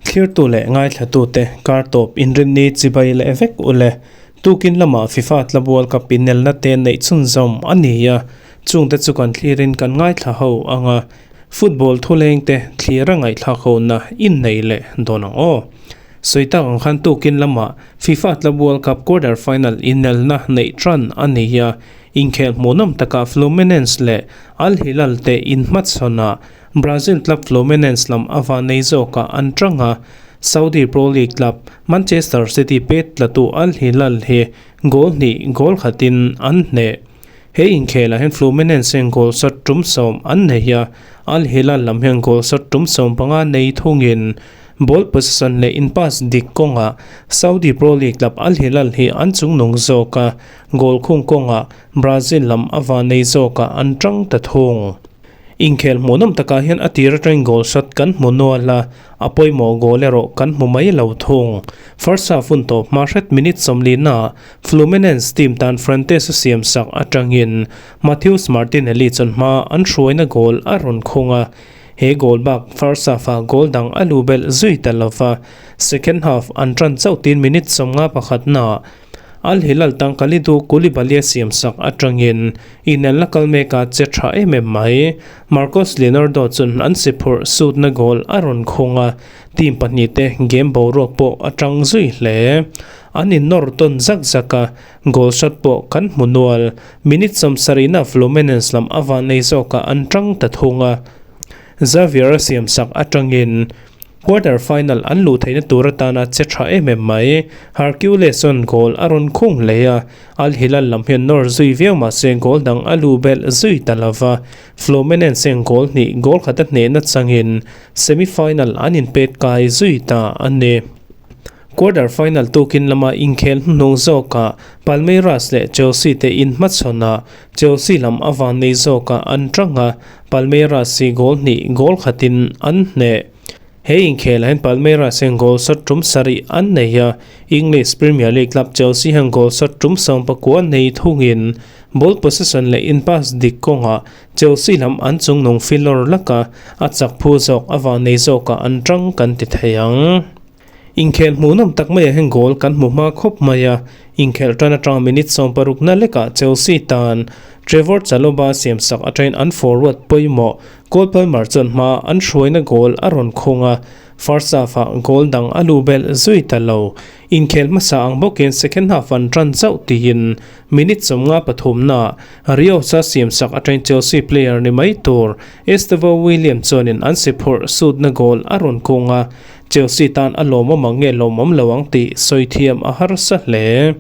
Thlirtu leh ngaithlatute kar tawp inrinni chibai leh vek u le. Tukin lamah FIFA Tlabual Cup inelna te neih chhunzawm a ni a, chungte chu kan thlirin kan ngaithla ho ang a, football thulengte thlir a ngaihthlak hona innei leh dawn ang aw. Sawi tak ang khan tukin lamah FIFA Tlabual Cup quarter final inelna neih tan a ni a, inkhel hmuhnawm takah Fluminense leh Al Hilal te inhmachhawn a, Brazil club Fluminense lam a vanei zawkah an tang a, Saudi Pro League club Manchester City pet tlatu Al Hilal hi goal hnih goal khatin an hneh. He inkhelah hian Fluminense hian goal shot tum sawm an nei a, Al Hilal lam hian goal shot tum 15 nei thungin ball possession leh in pass dik kawngah Saudi Pro League club Al Hilal hi an chungnung zawk a, goal khung kawngah Brazil lam a vanei zawkah an tang ta thung. Inkhel hmuhnawm takah hian a tir atangin goal shot kan hmu nual a, a pawimawh goal erawh kan hmu mai lo thung. First half hun tawp hma hret minute 40 ah Fluminense team tan Fuentes a siam sak atangin Matheus Martinelli chuan hma an hruaina goal a rawn khung a, he goal bak first half ah goal dang a lu belh zui ta lova, second half an tan chauh tin minute 51 naah Al Hilal tang Kalidou Koulibaly a siam sak atangin inelna kal mek a che tha em em mai. Marcos Leonardo chuan an si phurh sutna goal a rawn khung a, team pahnihte game boruak pawh a tang zui hle. An innawr tawn zak zak a, goal shot pawh kan hmu nual. Minute 70 na Fluminense lam a van ei zawkah an tang ta thung a, Xavier a siam sak atangin Quarter final an luh theihna tur atana che tha em em mai. Hercules chuan goal a rawn khung hle a, Al Hilal lam hian nawr zui viau mah se goal dang a luh belh zui ta lo va. Fluminense hian goal hnih goal khat a hnehna changin semi final an inpet kai zui ta a ni. Quarter final tukin lama inkhel hnuhnung zawkah Palmeiras leh Chelsea te inhmachhawn a, Chelsea lam a vannei zawkah an tang a, Palmeiras hi goal hnih goal khatin an hneh. He inkhelah hian Palmeiras hian goal shot tum sarih an nei a, English Premier League club Chelsea hian goal shot tum 19 nei thungin ball possession leh in pass dik kawngah Chelsea lam an chungnung filawr laka a chak phu zawk a vannei zawkah an tang kan ti thei ang. Inkhel hmuhnawm tak maiah hian goal kan hmu hma khawp mai a, inkhelh tan atanga minute 60 na lekah Chelsea tan Trevor Chalobah siamsak atangin an forward pawimawh Cole Palmer chuan hma an hruaina goal a rawn khung a, first half-ah goal dang a luh belh zui ta lo. Inkhel hmasa ang bawkin second half an tan chauh tiin minute 53 naah Rios-a siamsak atangin Chelsea player ni mai tur Estevao Willian chuanin an si phurh sutna goal a rawn khung a, Chelsea tan a lawmawm ang nge lawmawm lo ang tih sawi thiam a harsa hle.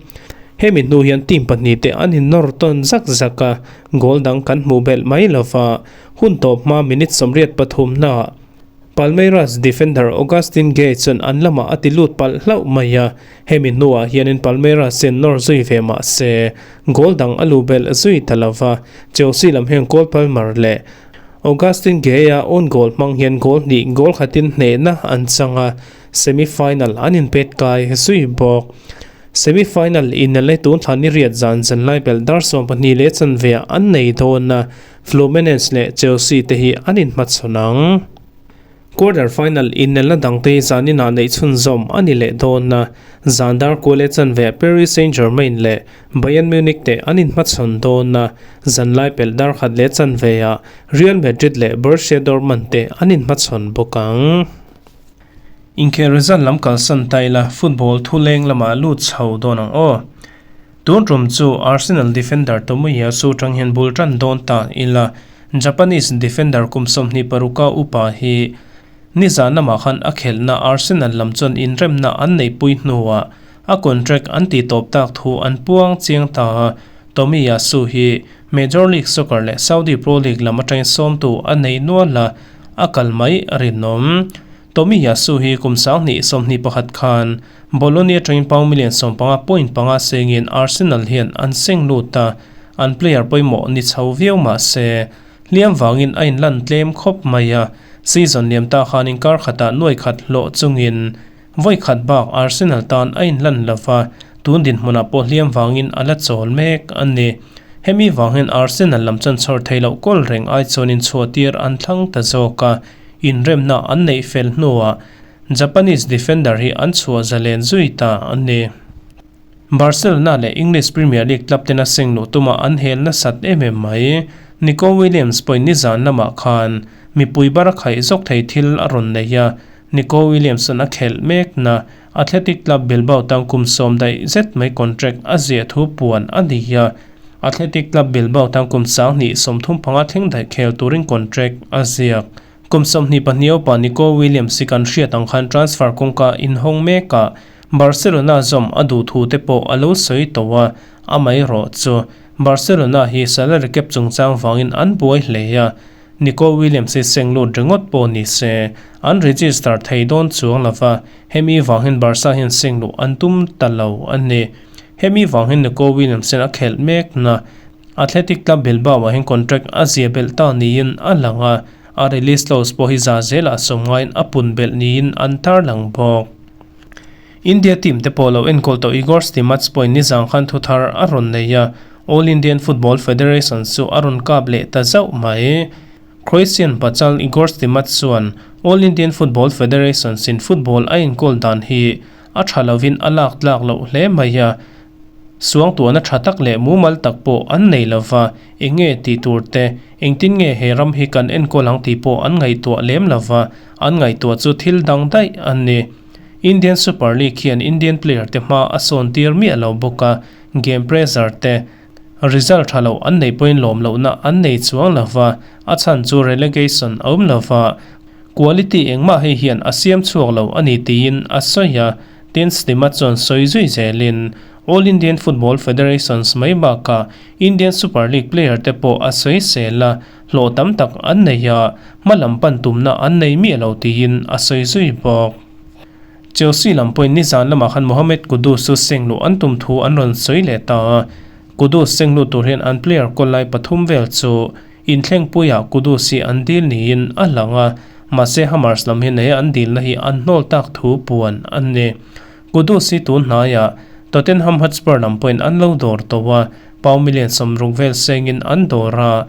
Hemi hnu hian team pahnih te an innawr tawn zak zak a, goal dang kan hmuh belh mai lova, hun tawp hma minute 83 naah Palmeiras defender Augustin Gueye chuan an lamah a ti lut palh hlauh mai a, hemi hnuah hianin Palmeiras hian nawr zui ve mah se goal dang a luh belh zui ta lova, Chelsea lam hian Cole Palmer leh Augustin Gueye-a own goal hmang hian goal hnih goal khatin hnehna an chang a, semi-final an inpet kai zui bawk. Semi-final inelna tun thla ni riat zan zan lai belh dar 12 leh chanveah an nei dawn a, Fluminense leh Chelsea te hi an inhmachhawn ang. Quarter final inelna dangte hi zaninah neih chhunzawm a ni leh dawn a, zan dar kual leh chanveah Paris Saint-Germain leh Bayern Munich te an inhmachhawn dawn a, zan lai pelh dar khat leh chanveah Real Madrid leh Borussia Dortmund te an inhmachhawn bawk ang. Inkhel result lam kalsan ta ila football thuleng lamah lut chho dawn ang aw. Tun tum chu Arsenal defender Tomiyasu tang hian bul tan dawn ta ila Japanese defender kum 26 upa hi nizan lamah khan a khelhna Arsenal lam chuan inremna an neihpui hnuah a contract an ti tawp tak thu an puang chiang ta a. Tomiyasu hi Major League Soccer leh Saudi Pro League lam atangin sawmtu a nei nual a, a kal mai a rinawm. Tomiyasu hi kum 2021 khan Bologna atangin pound million 15.5 sengin Arsenal hian an seng lut a, an player pawimawh ni chho viau mah se hliam vangin a inlan tlem khawp mai a, season liam ta khan inkar khatah nuai khat hlawh chungin vawi khat bak Arsenal tan a inlan lova, tun dinhmunah pawh hliam vangin a la chawl mek a ni. Hemi vang hian Arsenal lam chuan chhawr theih loh kawl reng ai chuan inchhuahtir an thlang ta zawk a, inremna an neih fel hnuah Japanese defender hi an chhuah zalen zui ta a ni. Barcelona leh English Premier League club tena seng luh tuma an hel nasat em em mai. Nico Williams pawhin nizan lamah khan mipui bar a khaih zawk thei thil a rawn nei a, Nico Williams-a'n a khelh mekna Athletic Club Bilbao tan kum sawm daih zet mai contract a ziah thu puan a ni a, Athletic Club Bilbao tan kum 20 35 thleng daih khel turin contract a ziak. Kum 22 upa Nico Williams hi kan hriat ang khan transfer kawngka inhawng mekah Barcelona zawm a duh thu te pawh a lo sawi tawh a, amaherawh chu Barcelona hi salary cap chungchang vangin an buai hle a, Nico Williams hi seng lut ringawt pawh ni se, an register thei dawn chuang lo va, hemi vangin Barca hian seng luh an tum ta lo a ni. Hemi vangin Nico Williams hian a khelh mekna Athletic Club Bilbao ah hian contract a zia belh ta niin a lang a, a release clause pawh hi za zelah sawm ngaiin a pun belh niin an tarlang bawk. India team te pawh lo enkawl tawh Igor Stimac pawhin nizang khan thu thar a rawn nei a, All Indian Football Federation chu a rawn kap leh ta zauh mai. Croatian pachal Igor Stimac chuan All Indian Football Federation sin football a enkawl dan hi a tha lovin a lak tlak loh hle mai a, suangtuahna tha tak leh mumal tak pawh an nei lova, eng nge tih tur te, engtin nge he ram hi kan enkawl ang tih pawh an ngaihtuah lem lova, an ngaihtuah chu thil dang daih a ni. Indian Super League hian Indian player te hma a sawn tir miah lo bawk a, game pressure te, result tha lo an neih pawhin lawm lohna an nei chuang lo va, a chhan chu relegation a awm lo va, quality engmah hei hian a siam chhuak lo a ni tiin a sawi a, tin Stima chuan sawi zui zelin All Indian Football Federations mai bakah Indian Super League player te pawh a sawi sel a, hlawh tam tak an nei a, hma lam pan tumna an nei miah lo tiin a sawi zui bawk. Chelsea lam pawhin nizan lamah khan Mohamed Kudus chu seng luh an tum thu an rawn sawi leh ta a, Kudus seng lut tur hian an player kawl lai pathum vel chu inthlengpuiah Kudus hi an dil niin a lang a, mahse Hammers lam hian he an dilna hi an hnawl tak thu puan a ni. Kudus hi tun hnaiah Tottenham Hotspur lam pawhin an lo dawr tawh a, Pau million 60 vel sengin an dawr a,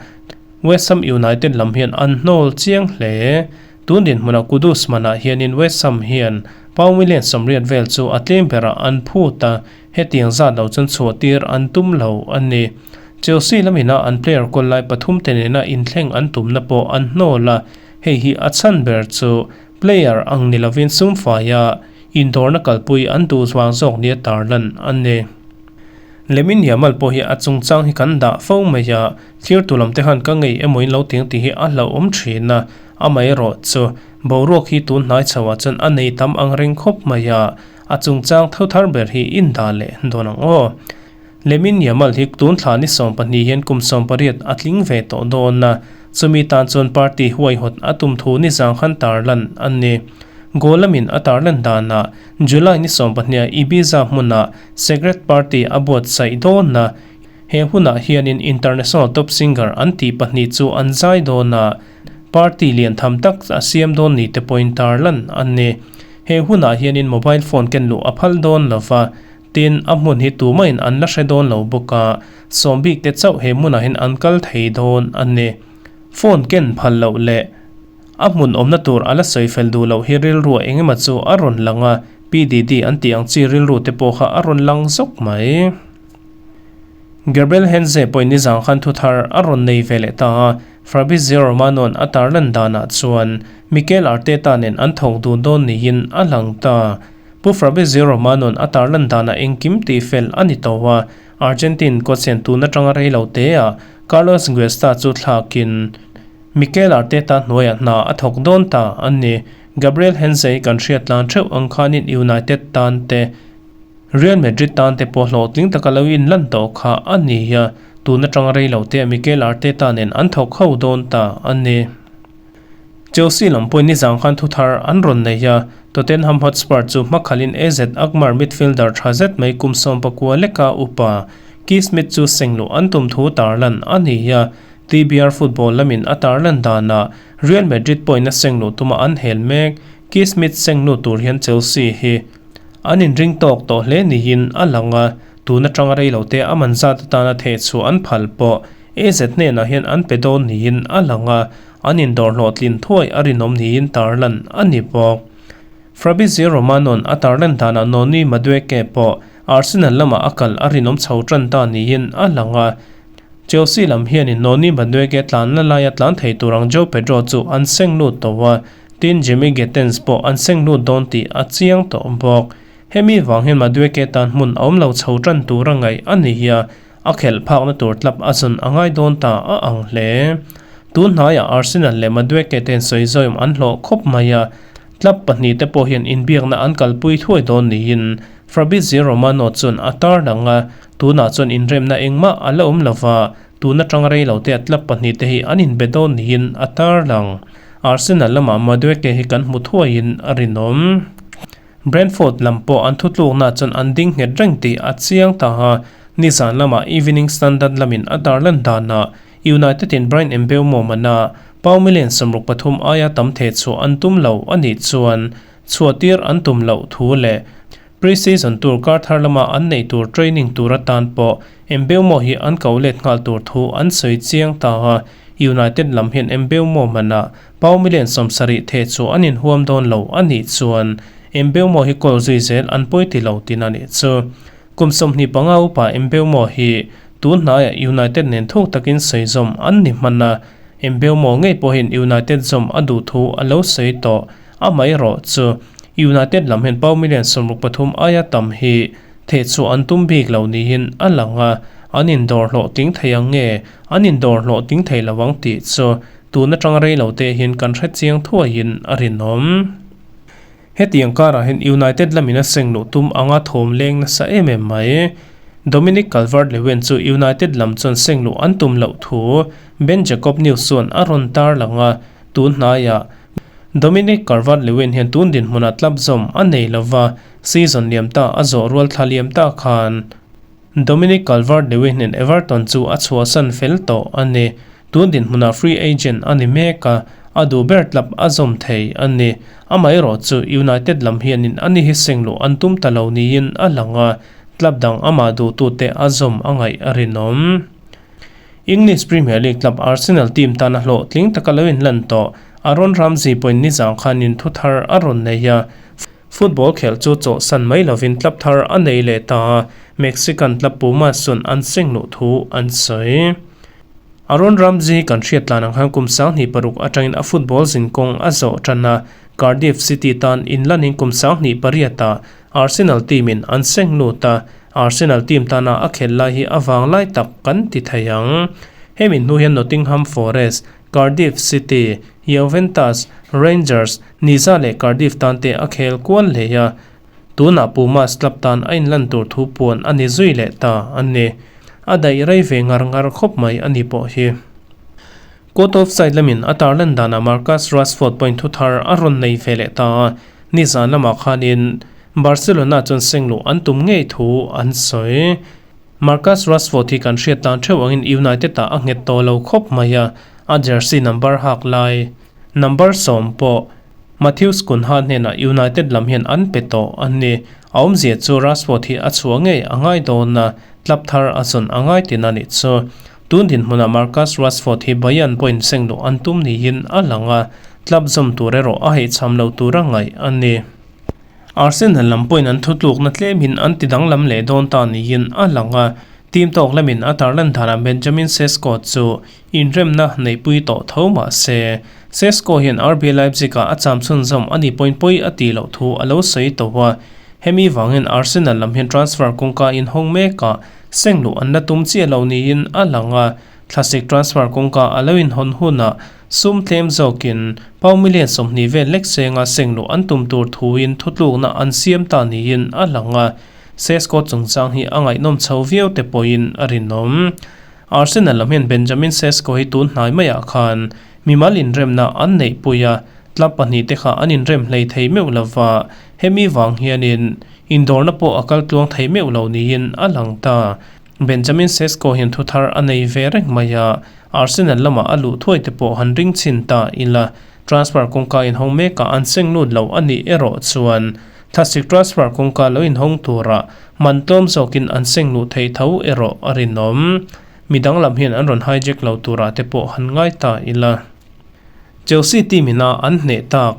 West Ham United lam hian an hnawl chiang hle. Tun dinhmunah Kudus manah hianin West Ham hian Pau million 80 vel chu a tlem berah an phut a, hetiang zat lo chuan chhuahtir an tum lo a ni. Chelsea lamina an player kawl lai pathum te nena inthleng an tumna pawh an hnawl a, hei hi a chhan ber chu player ang ni lovin sumfaia indawrna kalpui an duh vang zawk nia tarlan a ni. Lemin Yamal pawh hi a chungchang hi kan dah fo mai a, thirtu lam te khan ka ngei emaw in lo ting tih hi a hlauhawm thin a, amaherawh chu boruak hi tun hnai chhoah chuan a nei tam ang reng khawp mai a, a chungchang tho thar ber hi in dah leh dawn ang aw. Lemin Yamal hi tun thla ni 12 hian kum 18 a tling ve tawh dawn a, chumi tan chuan party huaihawt a tum thu ni zang khan tarlan a ni. Goal lamin a tarlan danah July ni 12 ah Ibiza hmunah Secret Party a buatsaih dawn a, he hunah hianin International Top Singer an tih pahnih chu an zai dawn a, party lian tham tak a siam dawn ni te pawhin tarlan an ni. He hunah hianin mobile phone ken luh a phal dawn lo va, tin a hmun hi tumahin an la hre dawn lo bawk a, sawm bik te chauh he hmunah hian an kal thei dawn a ni. Phone ken phal loh leh A hmun awmna tur a la sawi fel duh loh hi rilru eng emaw chu a rawn lang a, PDD an tih ang chi rilru te pawh kha a rawn lang zawk mai. Gabriel Henze pawhin nizang khan thu thar a rawn nei ve leh ta a, Fabrizio Romano-a'n a tarlan danah chuan Mikel Arteta nen an thawk duh dawn niin a lang ta. Pu Fabrizio Romano-a'n a tarlan danah engkim tih fel a ni tawh a, Argentine coach hian tun atanga rei lo teah Carlos Guesta chu thlakin Mikel Arteta hnuaiah hna a thawk dawn ta a ni. Gabriel Henze hi kan hriat tlan theuh ang khanin United tan te, Real Madrid tan te pawh hlawhtling taka lo inlan tawh kha a ni a, tun atanga rei lo te Mikel Arteta nen an thawk ho dawn ta a ni. Chelsea lam pawhin nizang khan thuthar an rawn nei a, Tottenham Hotspur chu hmakhalin AZ Alkmaar midfielder tha zet mai kum 19 leka upa Keith Smith chu sengluh an tum thu tarlan a ni a, TBR football lamin a tarlan danah Real Madrid pawhin a seng luh tuma an hel mek. Keith Smith seng lut tur hian Chelsea hi an inring tawk tawh hle niin a lang a. Tun atanga rei lo te a man zat atana theh chhuah an phal pawh AZ hnenah hian an pe dawn niin a lang a, an indawr hlawhtlin thuai a rinawm niin tarlan a ni bawk. Fabrizio Romano-a'n a tarlan danah Noni Madueke pawh Arsenal lamah a kal a rinawm chho tan ta niin a lang a, Chelsea lam hianin Noni Madueke tlanna laia tlan thei tur ang Joao Pedro chu an seng lut tawh a, tin Jamie Gittens pawh an seng lut dawn tih a chiang tawh bawk. Hemi vang hian Madueke tan hmun a awm lo chho tan tur a ngaih a ni hi a, a khelh phakna tur tlap a zawn a ngai dawn ta a ang hle. Tun hnaiah Arsenal leh Madueke ten sawizawiawm an hlawh khawp mai a, tlap pahnihte pawh hian inbiakna an kalpui thuai dawn niin Fabrizio Romano chuan a tarlang a, tunah chuan inremna engmah a la awm lova, tun atanga rei lo te a tlap pahnihte hi an inbe dawn niin a tarlang. Arsenal lamah Madueke hi kan hmu thuaiin a rinawm. Brentford lam pawh an thutlukna chuan an ding nghet reng tih a chiang ta a, nizan lamah Evening Standard lamin a darlan danah United in Bryan Mbeumo mana pau million 63 aia tam theh chhuah an tum lo a nih chuan chhuahtir an tum loh thu leh pre-season tur kar thar lama an neih tur training tur atan pawh Mbeumo hi an ko let nghal tur thu an sawi chiang ta a, United lam hian Mbeumo mana Pau million 70 theh chu an inhuam dawn lo a nih chuan Mbeumo hi kawl zui zel an pawi ti lo tin a nih chu. Kum 25 upa Mbeumo hi tun hnaiah United nen thuk takin sawi zawm an ni hman a, Mbeumo ngei pawhin United zawm a duh thu a lo sawi tawh amaherawh chu United lam hian pau million 63 aia tam hi theh chu an tum bik lo niin a lang a, an indawr hlawhtling thei ang nge an indawr hlawhtling thei lo ang tih chu Tun atanga rei lo te hian kan hre chiang thuaiin a rinawm. Hetiang karah hian United lamin a seng luh tum anga thawm leng nasa em em mai. Dominic Calvert-Lewin chu United lam chuan seng luh an tum loh thu Ben Jacob News chuan a rawn tarlang a, tun hnaiah Dominic Calvert-Lewin hian tun dinhmunah tlap zawm a nei lova, season liam ta a zawh rual thla liam ta khan Dominic Calvert-Lewin in Everton chu a chhuahsan fel tawh a ni. Tun dinhmunah free agent a ni mek a, a duh ber tlap a zawm thei a ni. Amaherawh chu United lam hianin ani hi seng luh an tum ta lo niin a lang a, tlap dang amah duhtute a zawm a ngaih a rinawm. English Premier League club Arsenal team tana hlawhtling taka lo inlan tawh Aaron Ramsey pawhin nizang khanin thu thar a rawn nei a, Football khelh chu chawhsan mai lovin club thar a nei leh ta a, Mexican club Pumas chuan an seng luh thu an sawi. Aaron Ramsey kan hriat tlan ang khan kum 26 atangin a football zinkawng a zawh tan a, Cardiff City tan inlanin kum 28 ah Arsenal team in an seng lut a, Arsenal team tana a khelh lai hi a vang lai tak kan ti thei ang. Hemi hnu hian Nottingham Forest, Cardiff City, Juventus, Rangers, Niza leh Cardiff tan te a khel kual hle a, tunah Pumas club tan a inlan tur thu puan a ni zui leh ta a ni. A daih rei ve ngar ngar khawp mai a ni pawh hi. Court of side lamin a tarlan danah Marcus Rashford pawhin thu thar a rawn nei ve leh ta a, nizan lamah khanin Barcelona chuan sengluh an tum ngei thu an sawi. Marcus Rashford hi kan hriat tan theuh angin United ah a nghet tawh lo khawp mai a, a jersey number hak lai number 10 pawh Matheus Cunha hnenah United lam hian an pe tawh a ni. A awmzia chu Rashford hi a chhuah ngei a ngai dawn a, club thar a zawn a ngai tin a nih chu. Tun dinhmunah Marcus Rashford hi Bayern pawhin seng luh an tum niin a lang a, club zawm tur erawh a haihchham lo tur a ngaih a ni. Arsenal lam pawhin an thutlukna tlemin an ti danglam leh dawn ta niin a lang a, team tawk lamin a tarlan danah Benjamin Sesko chu inremna neihpui tawh tho mah se, Sesko hian RB Leipzig-ah a cham chhunzawm a ni pawhin pawi a tih loh thu a lo sawi tawh a, hemi vangin Arsenal lam hian transfer kawngka inhawng mekah seng luh an la tum chiah lo niin a lang a, thlasik transfer kawngka a lo inhawn hunah Sum tlem zawkin pau million 20 vel lek senga seng luh an tum tur thuin thutlukna an siam ta niin a lang a, Sesko chungchang hi a ngaihnawm chho viau te pawhin a rinawm. Arsenal lam hian Benjamin Sesko hi tun hnai maiah khan mimal inremna an neihpui a, club pahnih te kha an inrem hlei thei meuh lova, hemi vang hianin indawrna pawh a kal tluang thei meuh lo niin a lang ta. Benjamin Sesko hian thu thar a nei ve reng mai a, Arsenal lamah a luh thuai te pawh han ring chhin ta ila, transfer kawngka inhawng mekah an seng lut lo a nih erawh chuan Thlasik transfer kawngka lo inhawng tura man tlawm zawkin an seng luh theih tho erawh a rinawm. Mi danglam hian an rawn hijack lo turah te pawh han ngai ta ila. Chelsea team ina an hneh tak.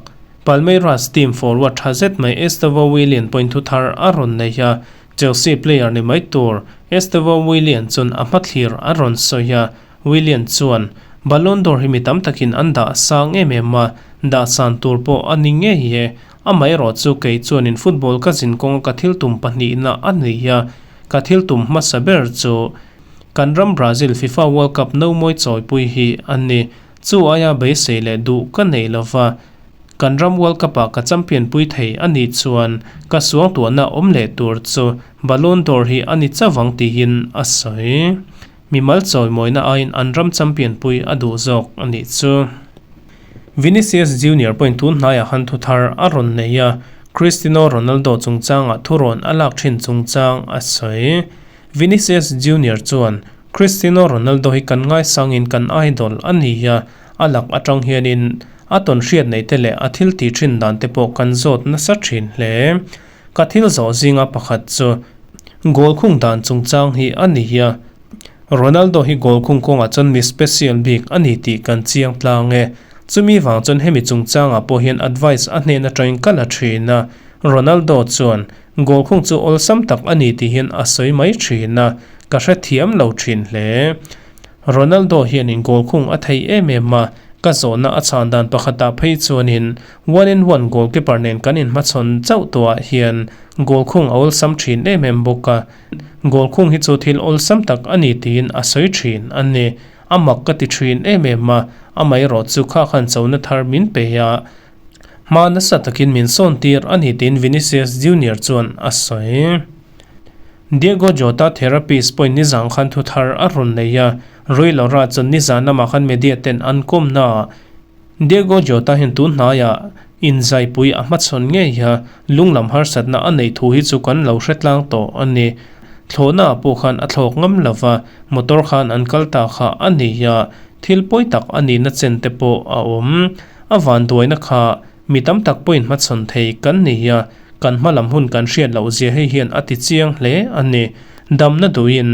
Palmeiras team forward tha zet mai Estevao Willian point thu thar a rawn nei a, Chelsea player ni mai tur Estevao Willian chuan a hmathlir a rawn sawi a, Willian chuan, Ballon d'Or hi mi tam takin an dah sang em em a, dah san tur pawh a ni ngei e. Amaherawh chu kei chuanin football ka zin kawnga ka thil tum pahnihna a nei a, ka thil tum hmasa ber chu kan ram Brazil FIFA World Cup no mawi chawipui hi a ni. Chu aia beisei leh duh ka nei lova, kan ram World Cup-ah ka champion pui thei a nih chuan ka suangtuahna awm leh tur chu Ballon d'Or hi a ni chavang tiin a sawi. Mimal chawimawina aiin an ram champion pui a duh zawk a nih chu. Vinicius Junior pawhin tun hnaiah han thu thar a rawn nei a, Cristiano Ronaldo chungchangah thurawn a lak thin chungchang a sawi. Vinicius Junior chuan, Cristiano Ronaldo hi kan ngaisangin kan idol a ni a, a lak atang hianin a tawn hriat nei te leh a thil tih thin dan te pawh kan zawt nasa thin hle. Ka thil zawh zinga pakhat chu goal khung dan chungchang hi a ni a, Ronaldo hi goal khung kawngah chuan mi special bik a ni tih kan chiang tlang e. Chumi vang chuan hemi chungchangah pawh hian advice a hnen atangin ka la thin a, Ronaldo chuan Goal khung chu awlsam tak a ni tih hian a sawi mai thin a, ka hrethiam lo thin hle. Ronaldo hianin goal khung a thei em em a, ka zawhna a chhan dan pakhatah phei chuanin one and one goalkeeper nen kan inhmachhawn chauh tawhah hian goal khung a awlsam thin em em bawk a, goal khung hi chu thil awlsam tak a ni tiin a sawi thin a ni. A mak ka ti thin em em a, amaherawh chu kha khan chona thar min pe a, Hma nasa takin min sawn tir a ni tiin Vinicius Junior chuan a sawi. Diego Jota therapist pawhin nizan khan thu thar a rawn nei a, Rui Lora chuan nizan lamah khan media ten an kawmna ah Diego Jota hian tun hnaiah inzaipui a hmachhawn ngei a, lunglam harsatna a neih thu hi chu kan lo hre tlang tawh a ni. Thlawhna ah pawh khan a thlawk ngam lova, motor khan an kal ta kha a ni a, thil pawi tak a nihna chen te pawh a awm. A vanduaina kha mi tam tak pawhin hmachhawn thei kan ni a, kan hma lam hun kan hriat loh zia hei hian a ti chiang hle a ni. Damna duhin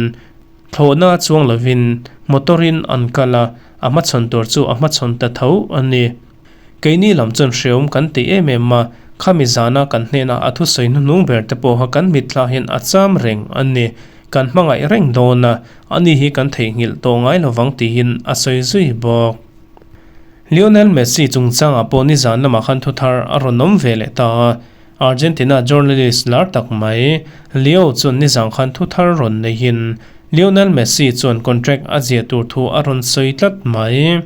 thlawhna chuang lovin motor-in an kal a, a hmachhawn tur chu a hmachhawn ta tho a ni. Keini lam chuan hreawm kan ti em em a, khami zana kan hnena a thusawi hnuhnung ber te pawha kan mitthla hian a cham reng a ni. Kan hmangaih reng dawn a, ani hi kan theihnghilh tawh ngai lovang tiin a sawi zui bawk. Lionel Messi chungchangah pawh nizan lamah khan thu thar a rawn awm ve leh ta a, Argentina journalist lar tak mai Leo chuan nizan khan thu thar rawn neihin Lionel Messi chuan contract a ziah tur thu a rawn sawi tlat mai.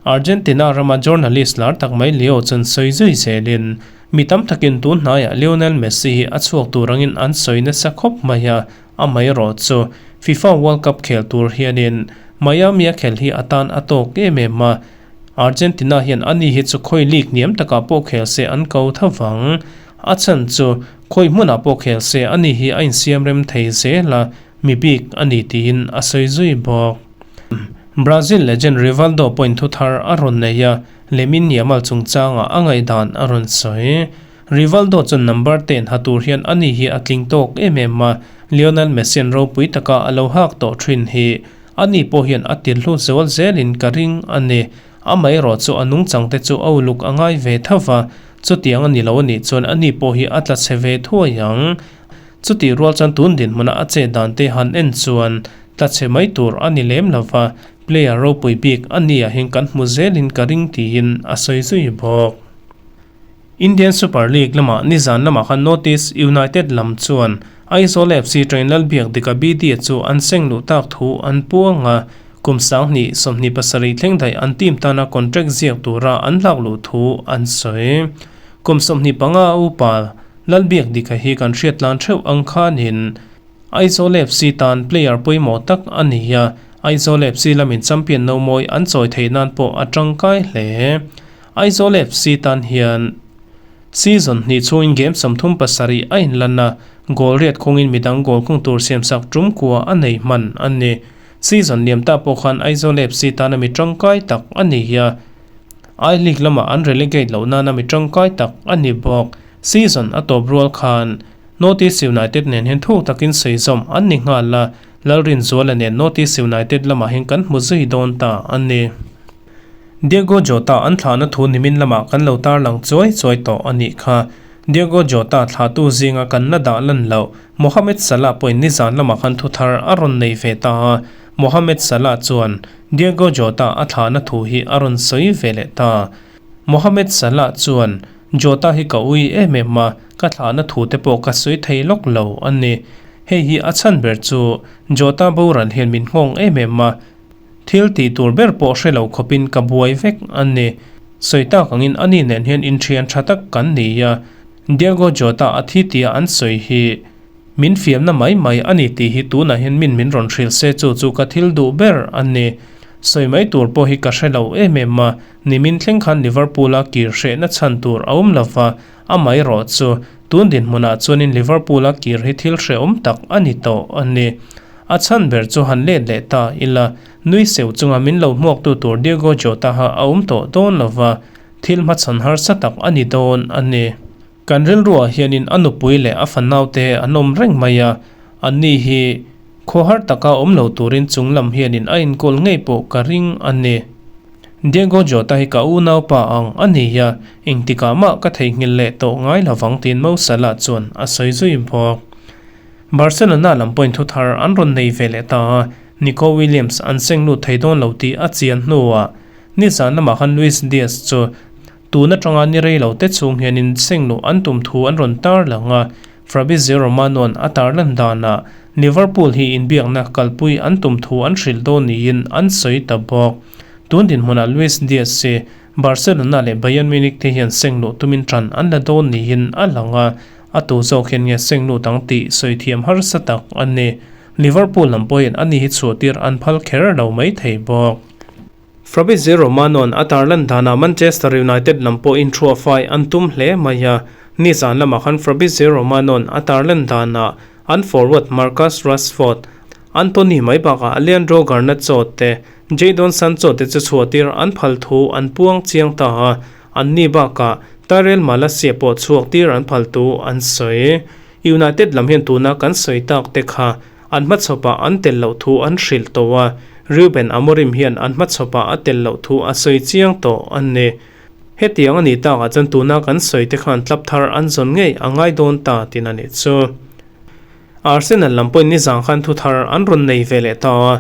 Argentina rama journalist lar tak mai Leo chuan sawi zui zelin mi tam takin tun hnaiah Lionel Messi hi a chhuak tur angin an sawi nasa khawp mai a, Amaherawh chu FIFA World Cup khel tur hianin Miami a khel hi a tan a tawk em em a, Argentina hian ani hi chu khawi league hniam takah pawh khel se an ko tho vang. A chhan chu khawi hmunah pawh khel se ani hi a insiam rem thei zel a, mi bik a ni tiin a sawi zui bawk. Brazil legend Rivaldo pawhin thu thar a rawn nei a, Lamine Yamal chungchangah a ngaihdan a rawn sawi. Rivaldo chuan number ten ha tur hian ani hi a tling tawk em em a, Lionel Messi-a'n ropui taka a lo hak tawh thin hi ani pawh hian a tir hlu zual zelin ka ring a ni. Amaherawh chu a nungchang te chu a uluk a ngai ve tho va, chutiang a ni lo a nih chuan ani pawh hi a tla chhe ve thuai ang. Chutih rual chuan tun dinhmuna a chet dan te han en chuan tla chhe mai tur a ni lem lo va, player ropui bik a ni ah hian kan hmu zelin ka ring tiin a sawi zui bawk. Indian Super League lamah nizan lamah khan North East United lam chuan Aizawl FC train Lalbiak Dika BD chu an seng luh tak thu an puang a, kum 2027 thleng daih an team tana contract ziak tura an hlak luh thu an sawi. Kum 25 upa Lalbiak Dika hi kan hriat tlan theuh ang khanin Aizawl FC tan player pawimawh tak a ni a, Aizawl FC lamin champion no mawi an chawi theih nan pawh a tangkai hle. Aizawl FC tan hian season hnih chhungin game 37 a inlan a, goal riat khungin midang goal khung tur siamsak tum kua a nei hman a ni. Season liam ta pawh khan Aizawl FC tana mi tangkai tak a ni a, I-League lamah an relegate loh nana mi tangkai tak a ni bawk. Season a tawp rual khan North East United nen hian thuk takin sawi zawm an ni nghal a, Lalrinzuala nen North East United lamah hian kan hmu zui dawn ta a ni. Diego Jota an thlahna thu nimin lamah kan lo tarlang chuai chuai tawh a nih kha. Diego Jota thlahtu zinga kan la dah lan loh Mohamed Salah pawhin nizan lamah khan thu thar a rawn nei ve ta a, Mohamed Salah chuan Diego Jota a thlahna thu hi a rawn sawi ve leh ta. Mohamed Salah chuan, Jota hi ka ui em em a, ka thlahna thu te pawh ka sawi thei lawk lo a ni. Hei hi a chhan ber chu Jota boral hian min nghawng em em a, Thil tih tur ber pawh hre lo khawpin ka buai vek a ni. Sawi tak angin ani nen hian inthian tha tak kan ni a, Diego Jota a thi tia an sawi hi min fiamna mai mai a ni tih hi tunah hian min min rawn hrilh se chu chu ka thil duh ber a ni. Sawi mai tur pawh hi ka hre lo em em a, nimin thleng khan Liverpool a kir hrehna chhan tur a awm lova, amaherawh chu tun dinhmunah chuanin Liverpool a kir hi thil hrehawm tak a ni tawh a ni. A chhan ber chu han let leh ta ila, nui seu chunga min lo hmuaktu tur Diego Jota ha a awm tawh dawn lova, thil hmachhawn harsa tak a ni dawn a ni. Kan rilruah hianin a nupui leh a fanaute an awm reng mai a, anni hi khawhar taka awm lo turin chung lam hianin a inkawl ngei pawh ka ring a ni. Diego Jota hi ka unaupa ang a ni a, engtikah mah ka theihnghilh leh tawh ngai lovang tiin Mo Salah chuan a sawi zui bawk. Barcelona lam pawhin thu thar an rawn nei ve leh ta a, Nico Williams an seng lut thei dawn lo tih a chian hnuah nizan lamah khan Luis Diaz chu tun atanga ni rei lo te chhung hianin seng luh an tum thu an rawn tar lang a, Fabrizio Romano-a'n a tarlan danah Liverpool hi inbiakna kalpui an tum thu an hrilh dawn niin an sawi ta bawk. Tun dinhmunah Luis Diaz hi Barcelona leh Bayern Munich te hian seng luh tumin ṭan an la dawn niin a lang a, A tu zawk hian nge seng lut ang tih sawi thiam harsa tak a ni. Liverpool lam pawhin ani hi chhuahtir an phal kher lo mai thei bawk. Fabrizio Romano-a'n a tarlan danah Manchester United lam pawhin thuahfai an tum hle mai a. Nizan lamah khan Fabrizio Romano-a'n a tarlan danah an forward Marcus Rashford, Antony mai bakah Alejandro Garnacho te, Jadon Sancho te chu chhuahtir an phal thu an puang chiang ta a. Anni bakah Tyrell Malacia pawh chhuak tir an phal tu an sawi. United lam hian tuna kan sawi tak te kha an hmachhawpah an tel loh thu an hrilh tawh a, Ruben Amorim hian an hmachhawpah a tel loh thu a sawi chiang tawh a ni. Hetiang a nih takah chuan tuna kan sawi te khan club thar an zawn ngei a ngai dawn ta tin a nih chu. Arsenal lam pawhin nizang khan thu thar an rawn nei ve leh ta a,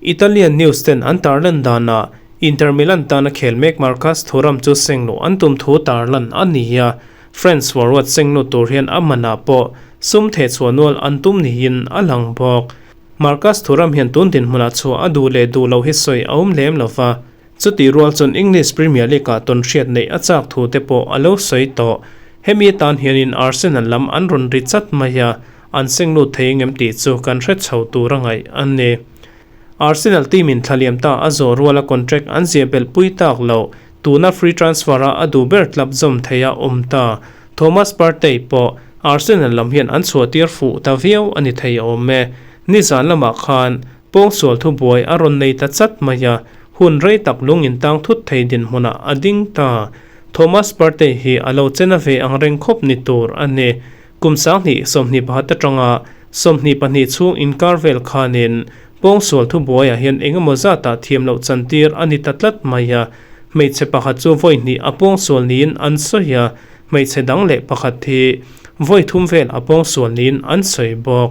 Italian news ten an tarlan danah Inter Milan tana khel mek Marcus Thuram chu sengluh an tum thu tarlan a ni a, French forward senglut tur hian a manah pawh sum thehchhuah nual an tum niin a lang bawk. Marcus Thuram hian tun dinhmunah chhuah a duh leh duh loh hi sawi a awm lem lo va, Chutih rual chuan English Premier League-ah tawnhriat neih a chak thu te pawh a lo sawi tawh. Hemi atan hianin Arsenal lam an rawn ri chat mai a, an seng lut thei engem tih chu kan hre chho tur a ngaih a ni. Arsenal team-in thla liam ta a zawh ruala contract an ziah belh pui tak loh, tuna free transfer-a a duh ber club zawm thei a awm ta. Thomas Partey pawh Arsenal lam hian an chhuahtir fuh ta viau a ni thei awm e. Nizan lamah khan Pawngsual thubuai a rawn nei ta chat mai a, hun rei tak lung intang thut thei dinhmunah a ding ta. Thomas Partey hi a lo chena ve ang reng khawp ni tur a ni. Kum 20 21 atanga 22 chhung inkar vel khanin pawngsual thubuaiah hian engemaw zatah thiam loh chantir a ni ta tlat mai a. Hmeichhe pakhat chu vawi hnih a pawngsual niin an sawi a, hmeichhe dang leh pakhat hi vawi thum vel a pawngsual niin an sawi bawk.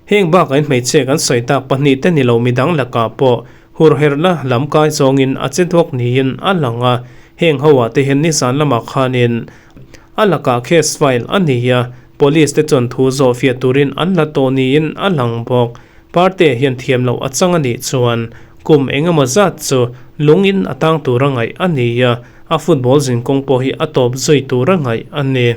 Heng bakah in hmeichhia kan sawi tak pahnih te ni lo midang lakah pawh hurherhna lam kai zawngin a che duak niin a lang a, heng ho ah te hian nizan lamah khanin a lakah case file a ni a, police te chuan thu zawh fiah turin an la tawh niin a lang bawk. Parte hian thiam loh a chang a nih chuan kum engemaw zat chu lungin a tang tura ngaih a ni a, a football zinkawng pawh hi a tawp zui tura ngaih a ni.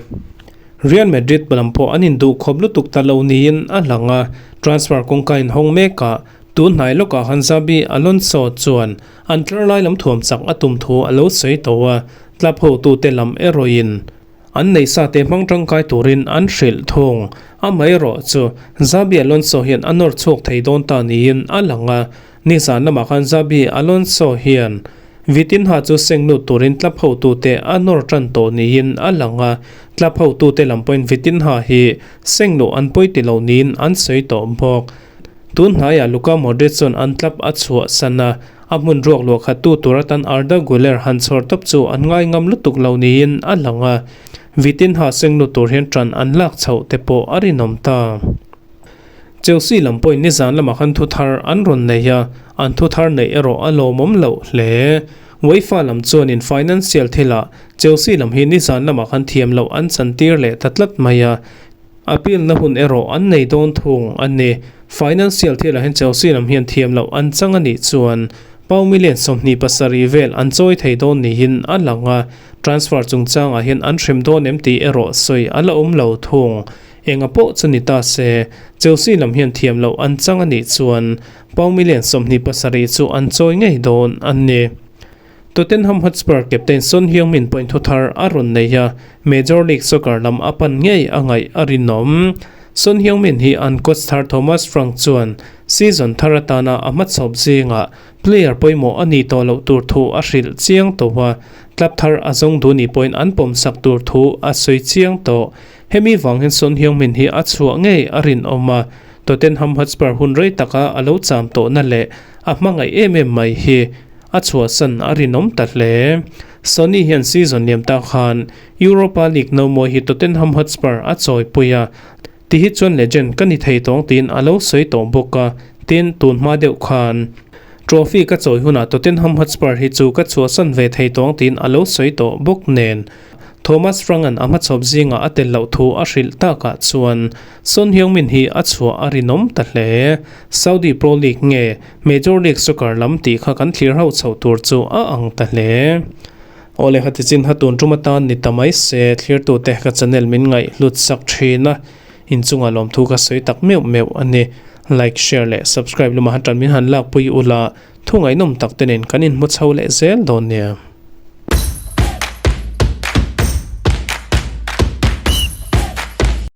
Real Madrid lam pawh an induh khawp lutuk ta lo niin a lang a, transfer kawngka inhawng mekah tun hnai lawkah khan Xabi Alonso chuan an tlar lai lam thuam chak a tum thu a lo sawi tawh a, club hotute lam erawhin an nei sa te hmang tangkai turin an hrilh thung. Amaherawh chu Xabi Alonso hian a nawr chhuak thei dawn ta niin a lang a, nizan lamah khan Xabi Alonso hian. Vitinha chu seng lut turin club hotute a nawr tan tawh niin a lang a, club hotute lam pawhin Vitinha hi seng luh an pawi ti lo niin an sawi tawh bawk. Tun hnaiah Luka Modric chuan an club a chhuahsan a, a hmun ruak luah khattu tur atan Arda Guler han chhawr tawp chu an ngai ngam lutuk lo niin a lang a, Vitinha seng lut tur hian tan an lak chhoh te pawh a rinawm ta. Chelsea lam pawhin nizan lamah khan thu thar an rawn nei a, an thu thar neih erawh a lawmawm loh hle. UEFA lam chuanin financial thilah Chelsea lam hi nizan lamah khan thiam loh an chantir leh ta tlat mai a, appeal na hun erawh an nei dawn thung a ni. Financial thilah hian Chelsea lam hian thiam loh an chang a nih chuan pound million 27 vel an chawi thei dawn niin a lang a, transfer chungchangah hian an hrem dawn em tih erawh sawi a la awm lo thung. Enga pawh chu ni ta se, Chelsea lam hian thiam loh an chang a nih chuan pound million 27 chu an chawi ngei dawn a ni. Tottenham Hotspur captain Son Heung-min pawhin thu thar a rawn nei a, Major League Soccer lam a pan ngei a ngaih a rinawm. Son Heung-min hi an coach thar Thomas Frank chuan season thar atana a hmachhawp zingah player pawimawh a nih tawh loh tur thu a hrilh chiang tawh a, club thar a zawng duh nih pawhin an pawmsak tur thu a sawi chiang tawh. Hemi vang hian Son Heung-min hi a chhuah ngei a rinawm a, Tottenham Hotspur hun rei taka a lo cham tawhna leh a hmangaih em em mai hi a chhuahsan a rinawm ta hle. Sonny hian season liam ta khan Europa League nomawi hi Tottenham Hotspur a chawipui a, ti hi chuan legend ka ni thei tawng tiin a lo sawi tawh bawk a, tin tun hma deuh khan trophy ka chawi hunah Tottenham Hotspur hi chu ka chhuahsan ve thei tawng tiin a lo sawi tawh bawk nen. Thomas Frank-a'n a hmachhawp zingah a tel loh thu a hrilh takah chuan Son Heung-min hi a chhuah a rinawm ta hle. Saudi Pro League nge Major League Soccer lam tih kha kan thlir ho chhoh tur chu a ang ta hle. Awle hati chin ha tun tum atan ni ta mai se, thlirtute ka channel min ngaih hlut sak thin a, inchungah lawmthu ka sawi tak meuh meuh a ni. Like, share leh subscribe lamah han tan min han lakpui ula, thu ngaihnawm tak te nen kan inhmu chho leh zel dawn nia.